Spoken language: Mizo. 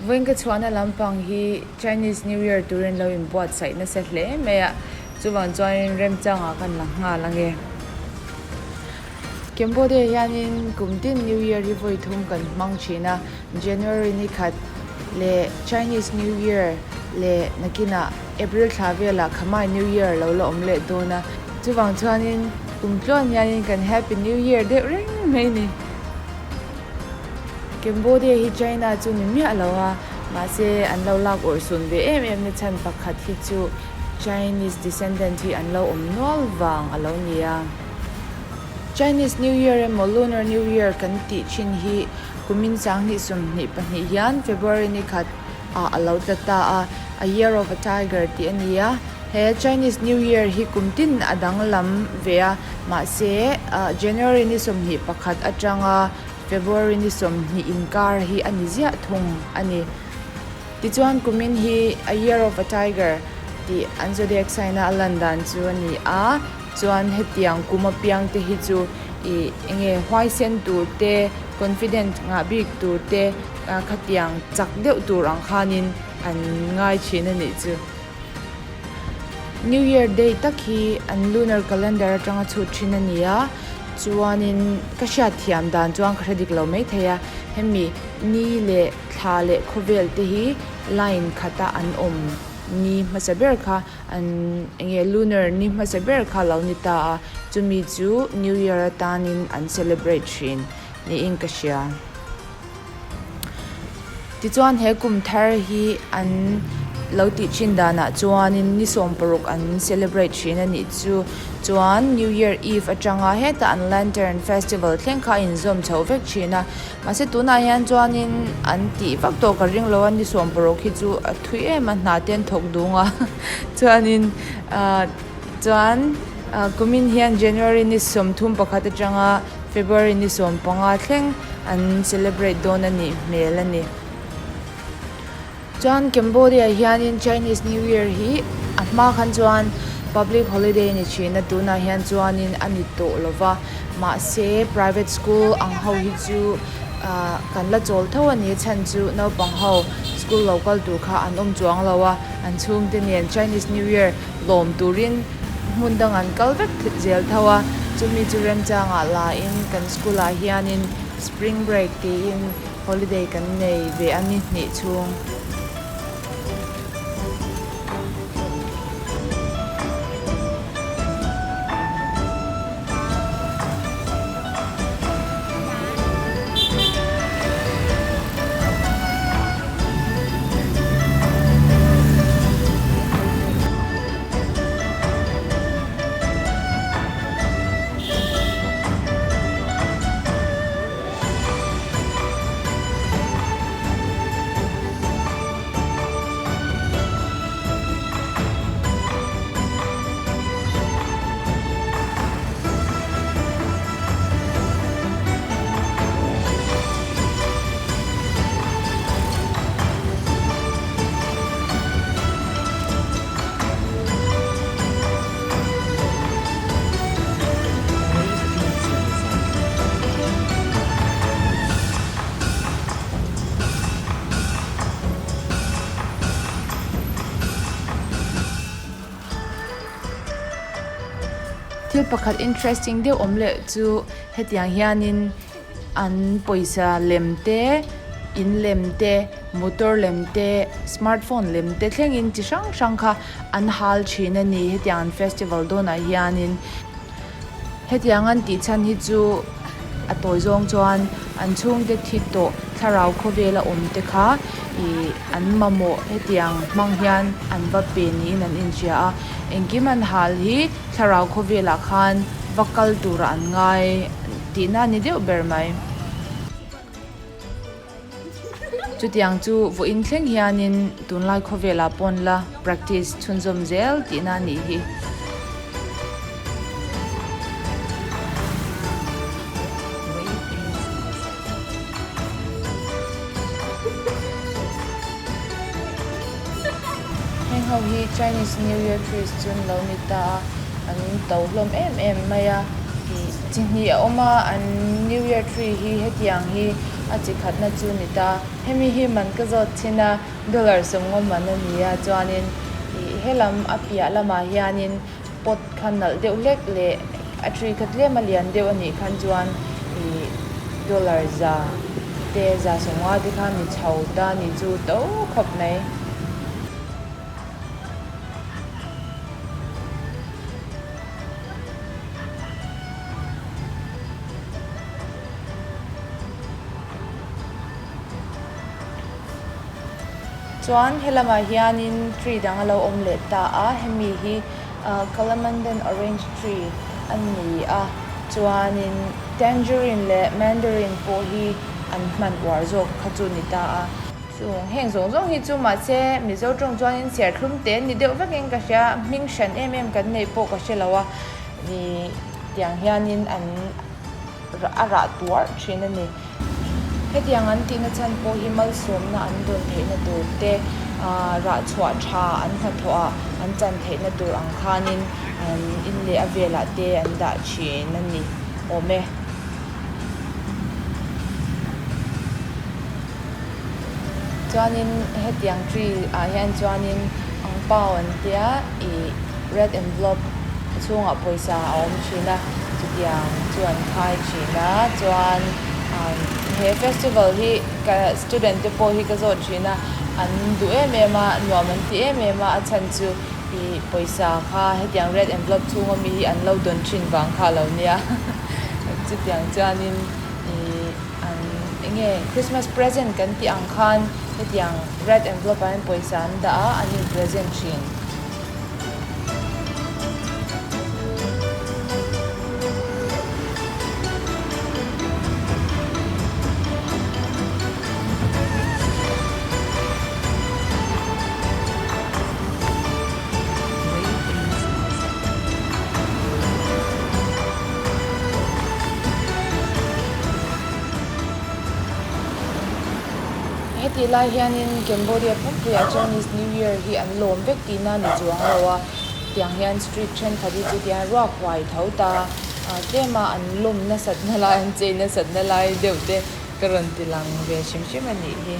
Vawiin ka chhuahna lampang hi Chinese New Year turin lo inbuatsaih nasa hle mai a, chuvang chuanin remchangah kan la nghal ange. Cambodia hianin kum tin New Year hi vawi thum kan hmang thin a, January ni khat leh Chinese New Year leh nakinah April thla velah Khmer New Year lo la awm leh dawn a, chuvang chuanin kum tluan hianin kan Happy New Year deuh reng mai ni. Cambodia hi China chu ni miah lo a, mahse an lo lak awrhsun ve em em na chhan pakhat hi chu Chinese descendant hi an lo awm nual vang a lo ni a. Chinese New Year emaw Lunar New Year kan tih thin hi kumin 2022 hian February ni khat ah a lo tla ta a, a Year of a Tiger tih a ni a. He Chinese New Year hi kum tin a danglam ve a, mahse January ni 21 atanga February ni 20 inkar hi a ni ziah thung a ni. Tichuan kumin hi a Year of a Tiger tih an zodiac sign a a lan dan chu a ni a. Chuan hetiang kum apiang te hi chu ih enge huaisen tur te, confident ngah bik tur te khatiang chak deuh tur ang khanin an ngai thin a nih chu. New Year Day tak hi an lunar calendar atanga chhut thin a ni a, chuanin ka hriat thiam dan chuan ka hre dik lo maithei a, hemi ni leh thla leh khawvel te hi line khata an awm ni hmasa ber kha. An enge lunar ni hmasa ber kha lo ni ta a, chumi chu New Year atanin an celebrate thin niin ka hria. Tichuan he kum thar hi an lo tih thin danah chuanin ni 16 an celebrate thin a nih chu. Chuan New Year Eve atanga hetah an Lantern Festival thleng kha a inzawm chho vek thin a. Mahse tunah hian chuanin an tih vak tawh ka ring lo a, ni 16 hi chu a thui em a, hna te an thawk dung a chuanin ah chuan ah kumin hian January ni 31 atanga February ni 15 thleng an celebrate dawn a nih hmel a ni. Chuan Cambodia hianin Chinese New Year hi a hma khan chuan public holiday a ni thin a, tunah hian chuanin a ni tawh lo va, mahse private school ang ho hi chu ah kan la chawl tho a ni, a chhan chu naupang ho school lo kal tur kha an awm chuang lo a, an chhungte nen Chinese New Year lawm turin hmun dang an kal vek zel tho a, chumi chu remchangah lain kan school ah hianin spring break tiin. Holiday kan nei ve a ni hnih chhung. Thil pakhat interesting deuh awm leh chu hetiang hianin an pawisa lem te, in lem te, motor lem te, smartphone lem te thlengin chi hrang hrang kha an hal thin a ni hetiang an festival dawnah hianin. Hetiang an tih chhan hi chu a tawi zawng chuan an chhungte thi tawh thlarau khawvela awm te kha ih an mamawh hetiang hmang hian an va pe niin an inhria a, engkim an hal hi thlarau khawvelah khan va kal turah an ngai tihna a ni deuh ber mai. Chutiang chu vawiin thleng hianin tunlai khawvelah pawn la practice chhunzawm zel tihna a nih hi. Heng ho hi Chinese New Year trees chu an lo ni ta a, an to hlawm em em mai a. Ih chi hnih a awm a, an New Year tree hi hetiang hi. a chi khatna chu ni ta. Hemi hi man ka zawt thin a, dollar 50 man a ni a, chuanin ih helam a piah lamah hianin pot kha nalh deuh hlek leh a tree kha tlem a lian deuh a nih khan chuan ih dollar za te 150 te khan ni chho ta a ni chu to khawp mai. Chuan helamah hianin tree dang a lo awm leh ta a, hemi hi ah Kalamandan orange tree a ni a, chuanin tangerine leh mandarin pawh hi an hman uar zawk kha chu ni ta a. Chung heng zawng zawng hi chu mahse Mizo tawng chuanin serthlum te ni deuh vekin ka hria, hming hran em em kan neih pawh ka hre lo a, ih tiang hianin an a rah tuarh thin a ni. Hetiang an tihna chhan pawh hi malsawmna an dawn theihna tur te, rah chhuah tha an hnathawh ah an chan theihna tur ang khanin an in leh a velah te an dah thin a ni awm e. Chuanin hetiang tree ah hian chuanin ang pau an tia ih red envelope chhungah pawisa a awm thin a chutiang chu an khai thin a chuan he festival hi ka student te pawh hi ka zawt thin a an duh em em a nuam an ti em em a a chhan chu ih pawisa kha hetiang red envelope chhung ami hi an lo dawn thin vang kha a lo nia chutiang chuanin ih an eng nge Christmas present kan tih ang khan hetiang red envelope ah hian pawisa an dah a an in present thin. Hetih lai hianin Cambodia pumpuiah Chinese New Year hi an lawm vek tihna a ni chuang lo a, tiang hian street thenkhat hi chu tiang ruak huai tho ta tlema an lawm nasat na lai an chei nasat na lai deuh te ka rawn ti lang ve hrim hrim a nih hi.